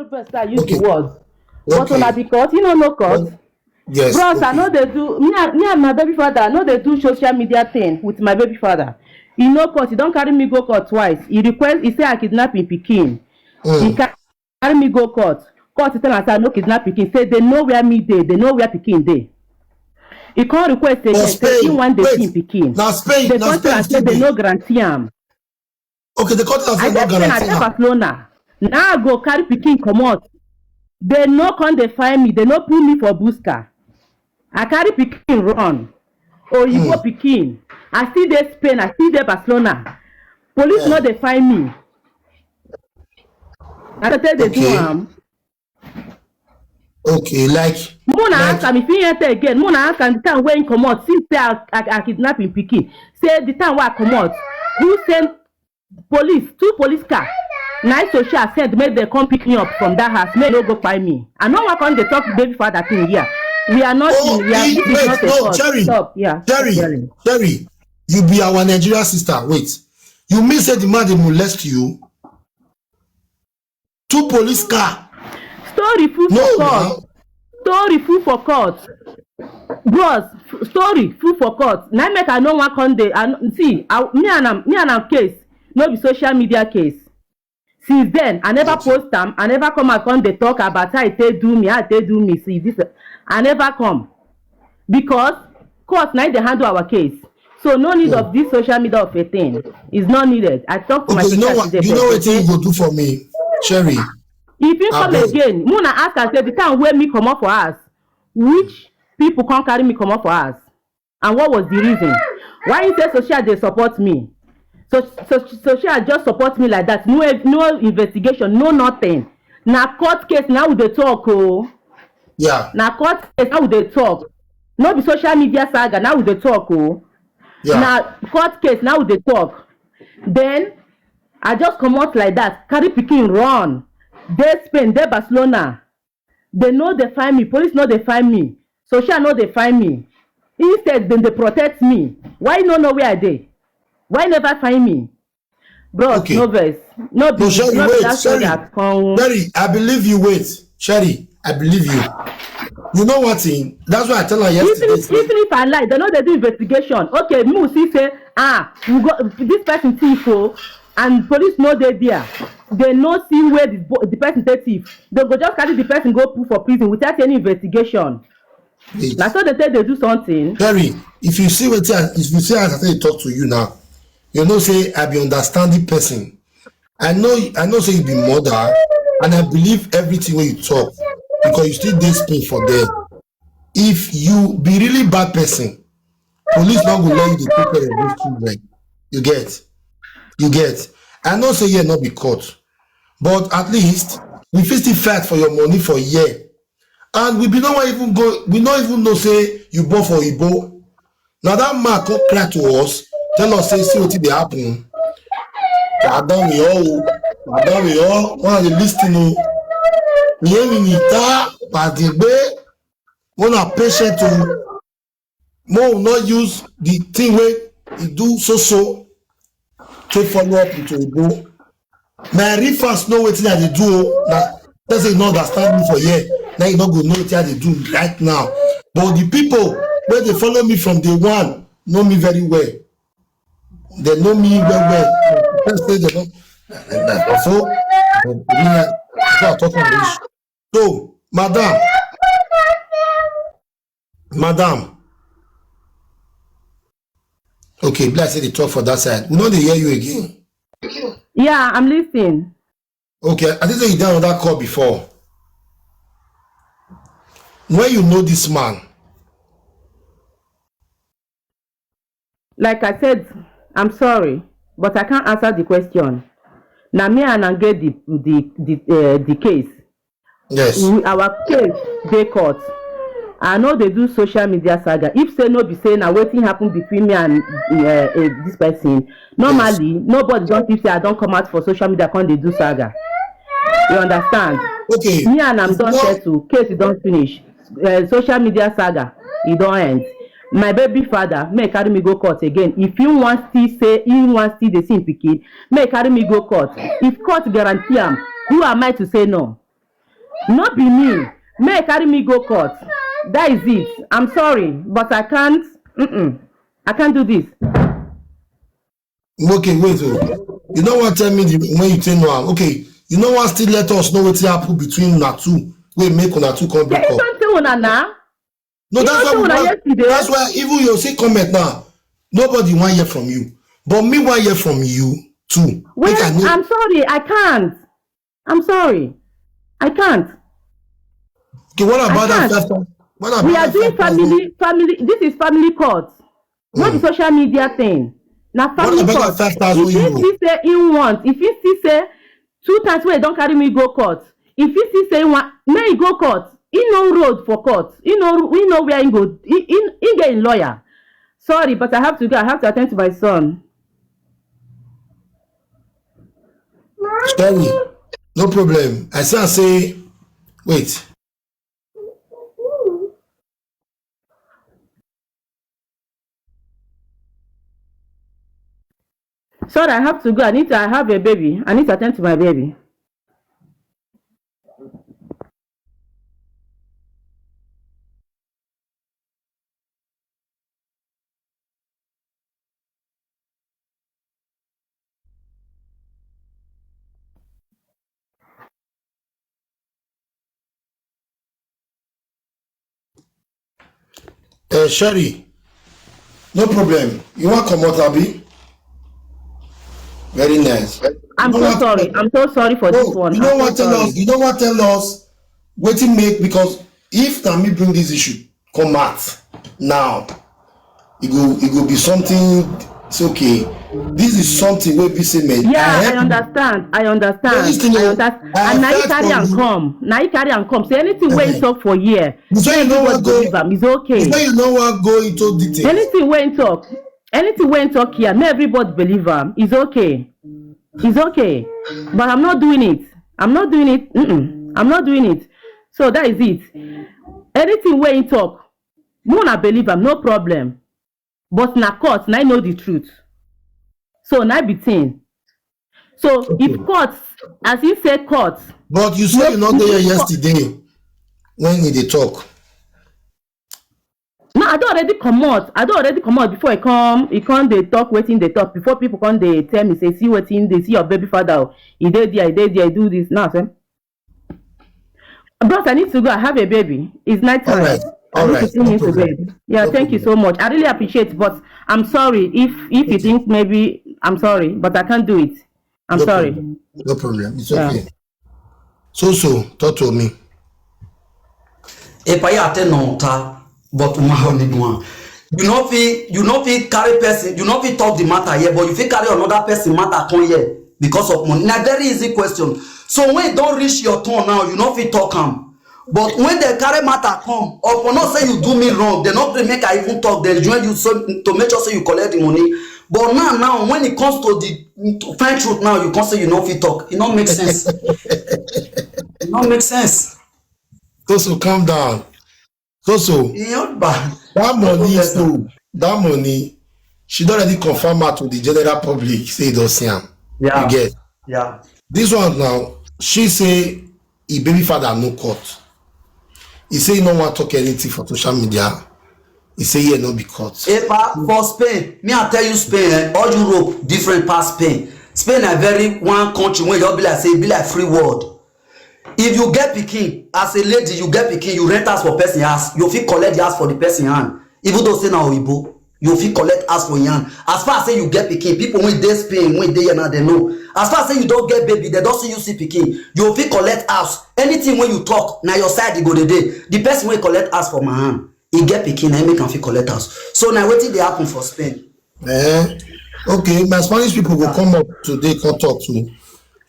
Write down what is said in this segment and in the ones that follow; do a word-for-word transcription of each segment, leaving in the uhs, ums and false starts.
First I use the word. But una be court, you no know court. Yes. Bros, I no dey do, me and, me and my baby father, I no dey do social media thing with my baby father. He no court, he don carry me go court twice. He request, he say I kidnap him pikin. He carry me go court. Court tell am say I no kidnap pikin, say they know where me dey, they know where pikin dey. He come request again, say he wan dey see him pikin. They come tell am say they no guarantee am. Okay, the court has I not just say na guaranteed dey her. Barcelona. Now I go carry pikin comot. They no come dey find me. They no put me for buska. I carry pikin run. Oyibo pikin. I still dey Spain. I still dey Barcelona. Police no dey find me. Na so they do Okay. am. Okay, like Mona like ask am if he enter again. Mona ask am the time wey he comot. Since say I, I, I kidnap him pikin. Say the time wey I comot, who send police, two police car? Na so she send make dem come pick me up from that house. Make no go find me. I no wan come dey talk baby father thing here. We are not Oh, in, we are, he- this is wait, not a no, court. Cherry, Stop. Yeah. Cherry, Cherry. Cherry, you be our Nigerian sister. Wait, you mean say the man dey molest you? Two police car. Story full No, for now. court. Story full for court. Bros, f- story full for court. Na make I no wan come dey. I no- see, I, me and am, me and am case no be social media case. Since then, I never Okay. post am. I never come out come dey talk about how e take do me, how e take do me. See this, I never come because court na im dey handle our case. So no need Hmm. of this social media of a thing. It's not needed. I talk to my Okay, you know sister what? today. You know for what you example. go do for me, Cherry? If you come Abeg. Again, Mona ask am say the time wey me comot for house, which people come carry me comot for house, and what was the reason? Why you say social dey support me? So so social just support me like that. No ev- no investigation, no nothing. Na court case now we dey talk oh. Yeah, Na court case now we dey talk. No be social media saga now we dey talk oh. yeah. Na court case now we dey talk. Then I just comot like that, carry pikin run. Dey Spain, dey Barcelona. They no dey find me. Police no dey find me. Social no dey find me. Instead, dem dey protect me. Why you no know where I dey? Why you never find me? Bros, Okay. No vex. No be, No, Sherry, no be wait, that story Sherry. That come. Sherry, I believe you. Wait, Sherry, I believe you. You know what thing? That's why I tell her Even yesterday. if, even if I lie, they no dey do investigation. Okay, me will see say, ah, we go this person thief oh, and police no dey there. They no see where the, bo- the person take thief. They go just carry the person go put for prison without any investigation. Wait. Na so they take dey do something. Sherry, if you see what I, if you see as I say talk to you now, you know say I be understanding person. I know I know say you be mother, and I believe everything when you talk because you still dey Spain for there. If you be really bad person, police not go let you dey take care of those children. You get, you get. I know say here not be court, but at least we fit still fight for your money for a year. And we be no wan even go, we no even know say you born for Igbo. Now that man come cry to us, tell us say see wetin dey happen. Madam we all, madam we all, one of the listen o. Yemi nita, padigbe, one are patient o. Mo will not use the thing wey e do so so take follow up with Igbo. My real fans know wetin I dey do o. Na person say you no understand me for here. Now you no go know wetin I dey do right now. But the people wey dey follow me from day one know me very well. They know me well well. Person say they no. So, so I talk on this. So, madam, madam. Okay, bless the talk for that side. We no dey hear you again. Yeah, I'm listening. Okay, I think say you done on that call before. When you know this man, Like I said, I'm sorry, but I can't answer the question. Na me and am get the the the, uh, the case. yes. We, our case dey court. I no dey do social media saga. If say no be say na wetin happen between me and uh, uh, this person, normally nobody don think say I don come out for social media come dey do saga. You understand? Okay. Me and am If don not- settle, case don finish. Uh, social media saga e don end. My baby father, make carry me go court again. If you wan still say he wan still dey see him pikin, make carry me go court. If court guarantee am, who am I to say no? No be me. May carry me go court. That is it. I'm sorry, but I can't. Mm-mm. I can't do this. Okay, wait. Oh. You know what? Tell me the, when you tell no. Okay, you know what? Still let us know what happened between una two. Wait, make una two come break up. Don't tell una now. No, that's why, that's why even you see comment now. Nobody want hear from you, but me want hear from you too. Well, I'm sorry, I can't. I'm sorry, I can't. Okay, what about that five thousand? We are doing family, family. This is family court, not the social media thing. Now, family court. If he say he want, if he still say two times wey he don carry me go court, if he still say he want, may he go court. He no road for court. He no, he no where he go. He, he, he get him lawyer. Sorry, but I have to go. I have to attend to my son. Sorry, no problem. I say, I say, wait. Sorry, I have to go. I need to, I have a baby. I need to attend to my baby. Uh, Sherry, no problem. You want come out, Abby? Very nice. I'm so sorry. I'm so sorry for this one. You know what? Tell us. You know what? Tell us. Waiting make, because if na me bring this issue come out now, e go, e go be something. It's okay. This is something wey be say, man. Yeah, I understand. I understand. I understand. And now you carry and come. Now you carry and come. Say anything wey talk for here. So you know what go. It's okay. So you know what go into detail. Anything wey talk. Anything wey talk here. Make everybody believe am. It's okay. It's okay. But I'm not doing it. I'm not doing it. Mm-mm. I'm not doing it. So that is it. Anything wey talk, make una believe am, no problem. But na court na know the truth. So na be thing. So if court, as he say court. But you say you not there yesterday when he dey talk. No, I don already comot. I don already comot before he come. He come dey talk wetin dey talk before people come dey tell me say, see wetin dey, see your baby father. He dey there, he dey there, he do this. Now, sir. Bros, I need to go. I have a baby. It's night time. All right. All right. No problem. Yeah, no problem. Thank you so much. I really appreciate, but I'm sorry if if you think maybe I'm sorry, but I can't do it. I'm sorry. No problem. No problem. It's okay. So so, talk to me. Epa ya te no ta, but uma ho ni dua. You no fit, you no fit carry person, you no fit talk the matter here, but you fit carry another person matter come here because of money. Na very easy question. So when e don reach your turn now, you no fit talk am. But when they carry matter come, upon not say you do me wrong, they no gree make I even talk. They join you so to make sure say you collect the money. But now, now when it comes to the to find truth now, you come say you no fit talk. It no make sense. It no make sense. So so, calm down. So so, that money, so that money, she don already confirm her to the general public say e don see am. Yeah. You get? Yeah. This one now, she say e baby father no court. He say he no wan talk anything for social media. He say here no be court. Epa, for Spain, me I tell you Spain, eh, all Europe different pass Spain. Spain na very one country wey just be like say e be like free world. If you get pikin, as a lady, you get pikin, you rent house for person house, you fit collect the house for the person hand. Even though say na oyibo, you fit collect house for him hand. As far as say you get pikin, people wey dey Spain, wey dey here now, they know. As far as say you don get baby, they don see you see pikin, you fit collect house. Anything wey you talk, na your side e go dey dey. The person wey collect house for my hand, e get pikin, na him make am fit collect house. So na wetin dey happen for Spain. Eh? Okay, my Spanish people go come up today, come talk to me.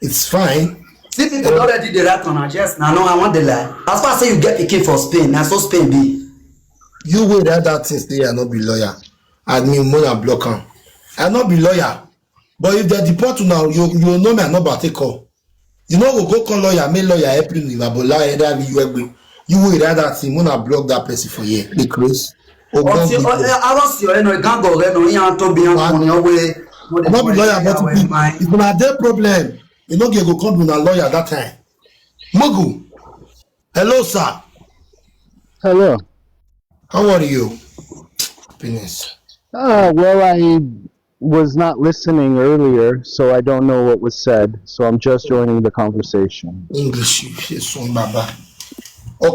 It's fine. See, people already dey write on her chest. Now, no, I want the lie. As far as say you get pikin for Spain, na so Spain be. You wey write that thing say I no be lawyer. Admin, make una block am. I no be lawyer. But if they deport you now, you, you know me, I no about take call. You no go go call lawyer, make lawyer help you with Abola, either you help me. You wey write that thing, make una block that person for here. Because Ogbon ọtí people. Arọ́sì ọ̀rẹ́ náà, ìgángọ̀ ọ̀rẹ́ náà, ìyá tó bí wọn kò ní ọwọ́ ẹ̀. I'm not be lawyer, but if, if una dey problem, you no get go come be una lawyer that time. Mugu. Hello, sir. Hello. How are you? Happiness. Uh, well, I was not listening earlier, so I don't know what was said. So I'm just joining the conversation. English, you say son baba.